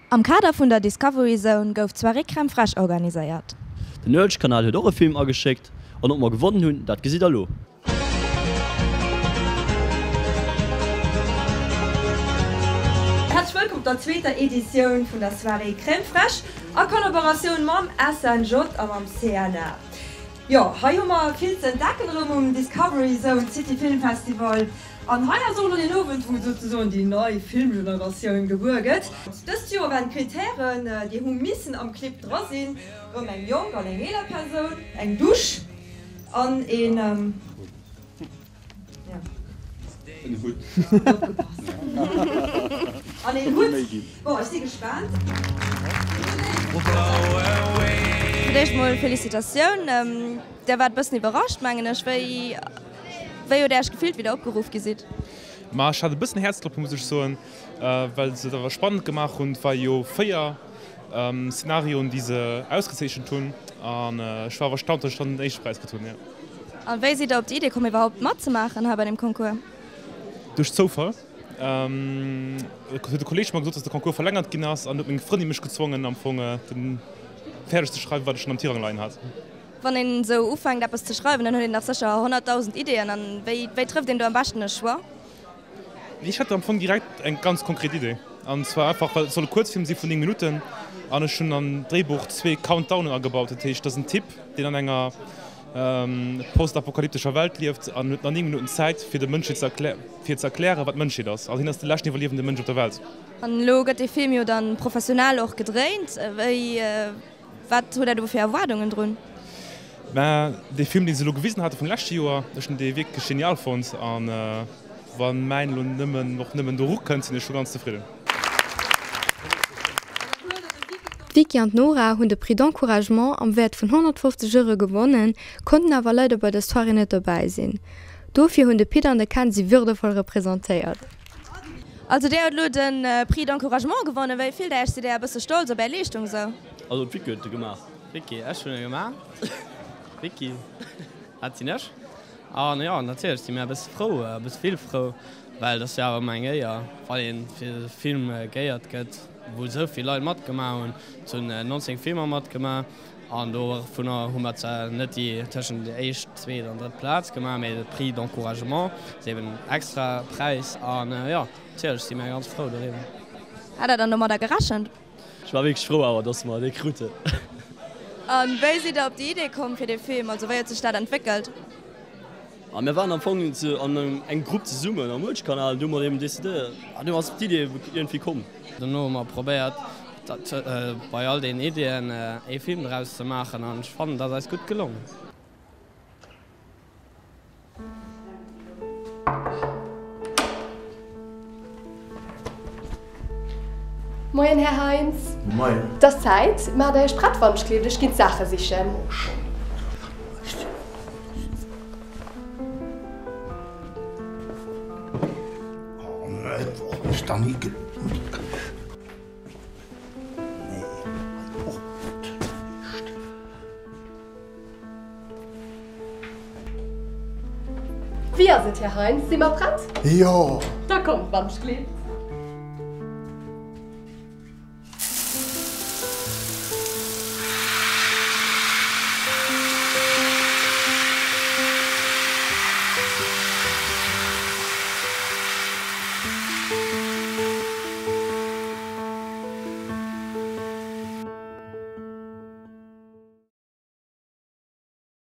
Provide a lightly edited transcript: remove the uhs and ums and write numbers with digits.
Am Kader vun der Discovery Zone gouf d'Soirée Crème Fraîche organiséiert. Den Uelzechtkanal huet och e Film ageschéckt an ob mer gewonnen hunn, dat gesitt der lo. Häerzlech wëllkomm op der zweeter Editioun vun der Soirée Crème Fraîche a Kollaboratioun mam SNJ a mam CNA. Jo, hei hu mer vill ze entdecken erëm um Discovery Zone City Film Festival. An hei ass och elo deen Owend, wou souzesoen déi nei Filmgeneratioun gebuer gëtt. Dëst Joer waren d'Kritären, déi hu missen am Clip dra sinn, erëm eng jonk an eng eeler Persoun, eng Dusch an een, ja, en Hutt. An een Hutt. Bon, ech si gespaant. Fir d'éischt mol Felicitatioun. Där waart e bëssen iwwerrascht, mengen ech. Wéi. Wéi hutt Där Iech gefillt, wéi Der opgeruff gi sidd? Ma ech hat e bëssen Häerzklopfen, muss ech soen, well se et awer spannend gemaach hunn. Et war jo 4 Szenarioen, déi se ausgezeechent hunn, an ech war awer erstaunt, datt ech dann den éischte Präis kritt hunn, jo. A wéi sidd Der op déi Idee komm, iwwerhaupt matzemaachen hei bei deem Concours? Duerch Zoufall. Et huet e Kolleeg mer gesot, datt de Concours verlängert ginn ass, an huet meng Frëndin mech gezwongen, am Fong den fäerdeg ze schreiwen, wat ech schonn am Tirang leien hat. Wann een esou ufänkt eppes ze schreiwen, dann huet een dach sécher 100.000 Ideeën. An wéi wéi trëfft een do am beschten e Choix? Ech hat am Fong direkt eng ganz konkret Idee. An zwar einfach, well et soll e Kuerzfilm si vun 9 Minutten an ech hunn an d'Dréibuch zwee Countdownen agebaut. Dat heescht, et ass en Typ, deen an enger postapokalyptescher Welt lieft an huet nach 9 Minutten Zäit, fir der Mënschheet ze erklären, fir ze erklären, wat d'Mënschheet ass. Also hien ass de leschten iwwerliewende Mënsch op der Welt. An elo gëtt dee Film jo dann professionell och gedréint. Wéi. Wat hutt der do fir Erwaardungen drun? Mä dee Film, dee se elo gewisen hate vum leschte Joer, ech hunn dee wierklech genial fonnt. A wa mäin elo nëmmen, och nëmmen doru kënnt, sinn ech scho ganz zefridden. D'Vicky an d'Nora hunn de Prix d'encouragement am Wäert vun 150 Euro gewonnen, konnten awer leider bei der Soirée net dobäi sinn. Dofir hunn de Pit an de Ken si würdevoll representéiert. Also där huet elo de Prix d'encouragement gewonnen. Wéi fillt der Iech? Sidd der e bësse stolz op är Leeschtung esou? Also d'Vicky huet e gemaach. Vicky, Ech hunn e gemaach. Vicky, Dat sinn ech. An jo, natierlech si mir e bësse frou, e bësse vill frou, well et ass jo awer ëmmer eng Éier, wann ee fir e Film geéiert gëtt, wou esou vill Leit matgemaach hunn. Et hunn 19 Filmer matgemaach. An dovunner hu mer zwar net déi tëschent déi éischt, zweet an drëtt Plaz gemaach, mee de Prix d'encouragement ass eben en extra Präis. An jo, natierlech si mir ganz frou doriwwer. Hat der dann domadder gerechent? Ech war wierklech frou awer, dass mer dee kruten. A wéi sidd der op déi Idee komm fir dee Film? Also wéi huet sech dat entwéckelt? A mir waren am Fong an engem Grupp zesummen am Uelzechtkanal, du hu mer eben decidéiert, an du ass d'Idee iergendwéi komm. Dono hu mer probéiert, bei all deenen Iddien ee Film draus ze maachen, an ech fannen, dat ass eis gutt gelongen. Moien Här Heinz. Moien. Et ass Zäit. Maacht Iech prett wann ech gleeft, ech ginn d'Saache sichen. Oh schonn. Oh Mëttwoch ass dann ni Nee, hei och net. Näischt. Wéi ass et, Här Heinz? Si mer prett? Jo! Da kommt, wann ech gleeft.